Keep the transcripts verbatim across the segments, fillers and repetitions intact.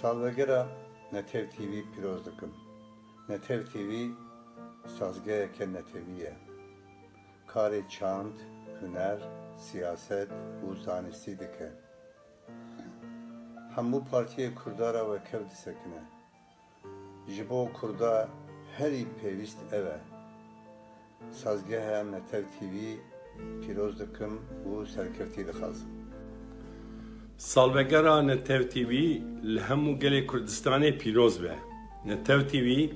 Salvegera Netew T V pîroz dikim. Netew T V sazgeheke netewî ye. Karê çand, huner, siyaset û zanistî dike. Hemû partiyê Kurda re wekev disekine. Ji bo Kurda herî pêwîst ev e. Sazgeha Netew T V pîroz dikim û serkeftî dixwazim. Salvegera Netew T V li hemû gelê Kurdistanê pîroz be. Netew T V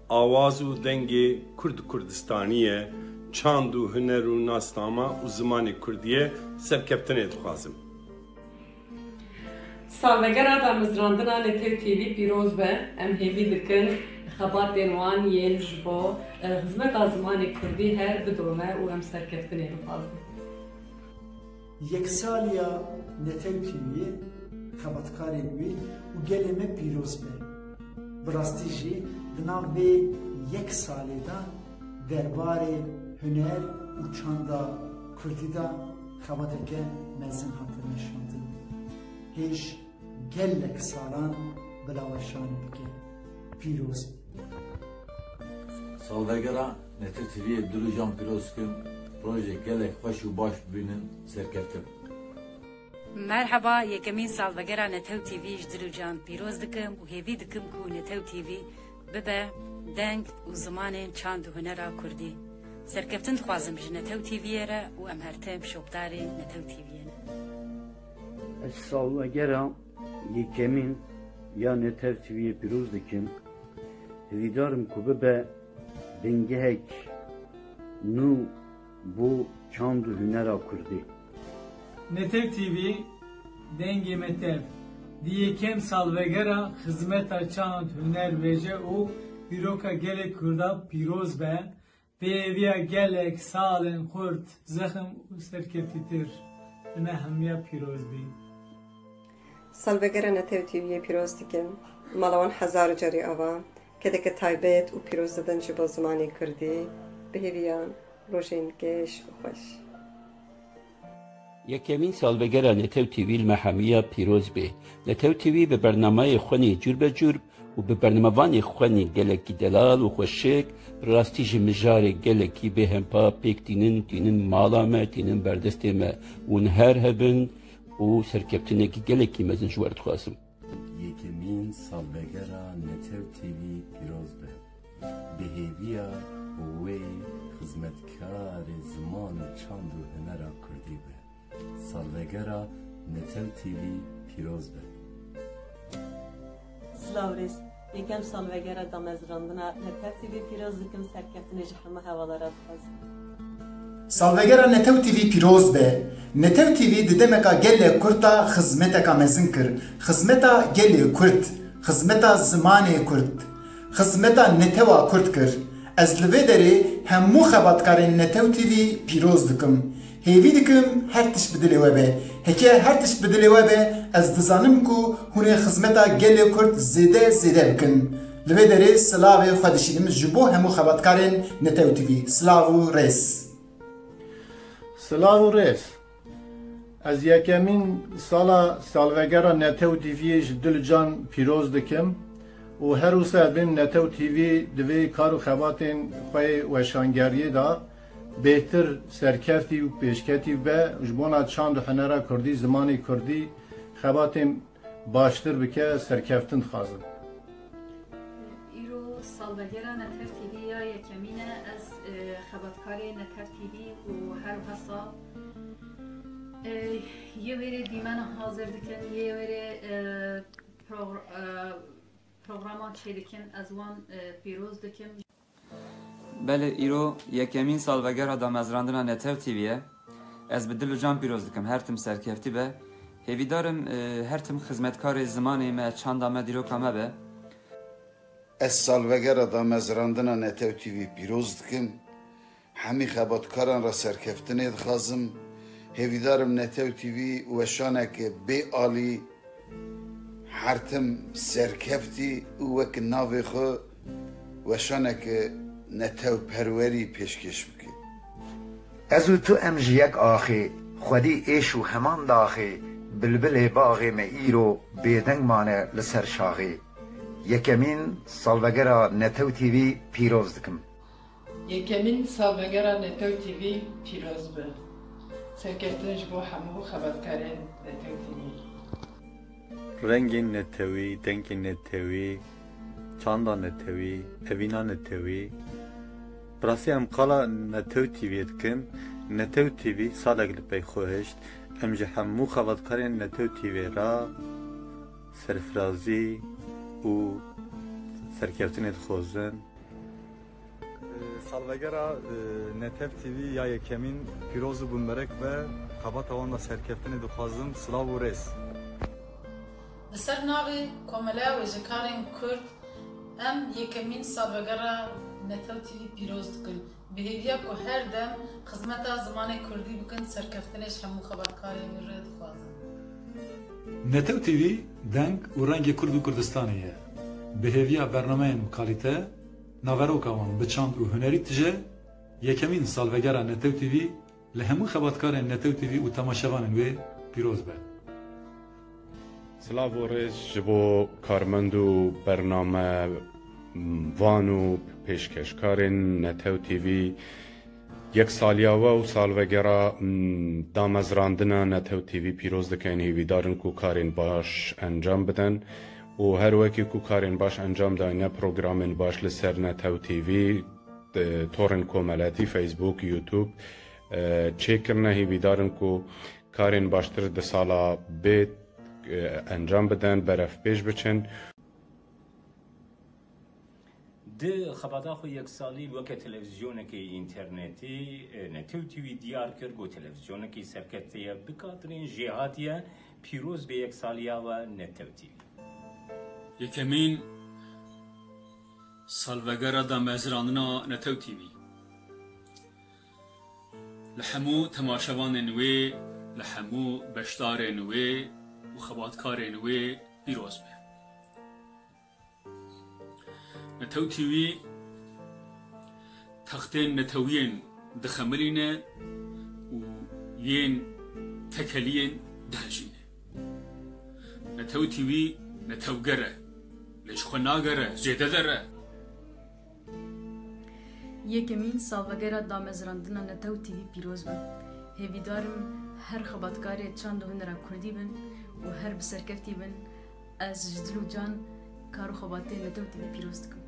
awaz û dengê Kurd Kurdistanî ye, çand û huner û nasnama û zimanê Kurdî ye, serkeftinê dixwazim. Salvegera damezrandina Netew T V pîroz be. Em hêvî dikin xebatên wan yên ji bo, e, xizmeta zimanê Kurdî her bidome û em serkeftinê bixwazin. Yeksaliya Netew T V'yê, xebatkarên wî û gelê me pîroz be. Bi rastî jî di nav vê yek salê de derbarê huner û çanda Kurdî de xebateke mezin hate meşandin. Hêj gelek salan bila weşanê bike. Pîroz be. Salvegera Netew T V'yê dil û can pîroz dikim. Rojê gelek xweş û baş bibînin. Serkeftin. Merheba, yekemîn salvegera Netew T V ji dil û can pîroz dikim û hêvî dikim ku Netew T V bibe deng û zimanên çand û hunera Kurdî. Serkeftin dixwazim ji Netew T V'yê re û em her tim şopdarê Netew T V'yê ne. Ez salvegera yekemîn ya Netew T V'yê pîroz dikim. Hêvîdar im ku bibe dengehek nû bo çand û hunera Kurdî. Netew T V, dengê me tev, di yekem salvegera xizmeta çand, huner, wêje û dîroka gelê Kurda pîroz be. Bi hêviya gelek salên xurt, zexm û serkeftîtir, li me hemiya pîroz bî. Salvegera Netew T V'yê pîroz dikim. Mala wan hezar carî ava kedeke taybet û pîroz didin ji bo zimanê Kurdî. Bi hêviyan rojên geş û xweş. Yekemîn salvegera Netew T V li me hemiya pîroz bê. Netew T V bi bernameyê xwenî cûr be cûr û bi bernamevanê xwenî gelekî delal û xweşik, bi rastî ji mijarê gelekî bêhempa pêk tînin, tînin mala me, tînin berdestê me û niher hebin û serkeftinekî gelekî mezin ji we re dixwazim. Yekemîn salvegera Netew T V pîroz be. Bi hêviya wê xizmetkarê ziman û çand û hunera Kurdî be. Salvegera Netew T V pîroz be. Silav rêz. Yekem salvegera damezrandina Netew T V pîroz dikim, serkeftinê ji hemû hevala re dixwazim. Salvegera Netew T V pîroz be. Netew T V di demeka gelek kurt de xizmeteka mezin kir. Xizmeta gelê Kurd, xizmeta zimanê Kurd, xizmeta netewa Kurd kir. Ez li vê derê hemû xebatkarên Netew T V pîroz dikim. Hêvî dikim her tişt bi dilê we be. Heke her tişt bi dilê we be, ez dizanim ku hûn ê xizmeta gelê Kurd zêde zêde bikin. Li vê derê silavê xwe dişînim ji bo hemû xebatkarên Netew T V. Silav û rêz. Silav û rêz. Ez yekemîn sala salvegera Netew T V'yê ji dil can pîroz dikim û her wisa bim Netew T V divê kar û xebatên xwe yê weşangeriyê de bêhtir serkeftî û pêşketî be, ji bona çand û hunera Kurdî, zimanê Kurdî xebatên baştir bike, serkeftin dixwazim. Îro salvegera Netew T V ya yekemîn e. Ez, e, xebatkarê Netew T V û her wiha sal, e, yê wêrê dîmena hazir dikin, yê wêrê, e, progr-, e, programan çêdikin, ez wan, e, pîroz dikim. Belê, îro yekemîn salvegera damezrandina Netew T V ye. Ez bi dil û can pîroz dikim, her tim serkeftî be. Hêvîdar im, e, her tim xizmetkarê zimanê me, çanda me, dîroka me be. Ez salvegera damezrandina Netew T V pîroz dikim. Hemî xebatkaran re serkeftinê dixwazim. Hêvîdar im Netew T V weşaneke bê alî, her tim serkeftî û wek navê xwe weşaneke netewperwerî pêşkêş bike. Ez û tu em ji yek axê, xwedî êş û heman daxê, Bilbilê baxê me îro bêdeng mane li ser şaxê. Yekemîn salvegera Netew T V pîroz dikim. Yekemîn salvegera Netew T V pîroz be. Serkeftin ji bo hemû xebatkarên Netew T V. Rengên netewî, dengên netewî, çanda netewî, evîna netewî. Bi rastî em qala Netew T V dikin. Netew T V salek li pey xwe hişt. Em ji hemû xebatkarên Netew T V re serfirazî û serkeftinê dixwazin. Salvegera Netev T V ya yekemîn pîroz û bimberek be. Xebata wan de serkeftinê dixwazim. Silav û rêz. Li ser navê Komeleya Wêjekarên Kurd, em yekemîn salvegera Netew T V pîroz dikin. Bi hêviya ku her dem xizmeta zimanê kurdî bikin, serkeftinê ji hemû xebatkarên wî re dixwazin. Netew T V deng û rengê Kurd û Kurdistanê ye. Bi hêviya bernameyên bi kalîte, naveroka wan bi çand û hunerî tije, yekemîn salvegera Netew T V li hemû xebatkarên Netew T V û temaşevanên wê pîroz be. Silav û rêz ji bo karmend û bername van û pêşkeşkarên Netew T V. Yeksaliya we û salvegera damezrandina Netew T V pîroz dikin. Hêvîdar in ku karên baş encam bidin û her wekî ku karên baş encam dayne, programên baş li ser Netew T V, torên komeletî, Facebook, YouTube, e, çêkirine. Hêvîdar in ku karên baştir di sala bê, e, encam bidin, berevpêş biçin. Di xebata xwe yeksalî weke televîzyonekî înternetî, e, Netew T V diyar kir ku televîzyonekî serkefte ye, bi katirên jêhatî ye. Pîroz be yeksaliya we Netew T V. Yekemîn salvegera damezrandina Netew T V. Li hemû temaşevanên wê, li hemû beşdarên wê û xebatkarên wê pîroz be. Netew T V textên netewiyên dixemilîne û yên tekeliyên dihejîne. Netew T V netewger e, lê ji xwe nagere, zêdeler e. Yekemîn salvegera damezrandina Netew T V pîroz be. Hêvîdar im her xebatkarê çand û hunera kurdî bin û her bi serkeftî bin. Ez ji dil û can kar û xebatê Netew T V pîroz dikim.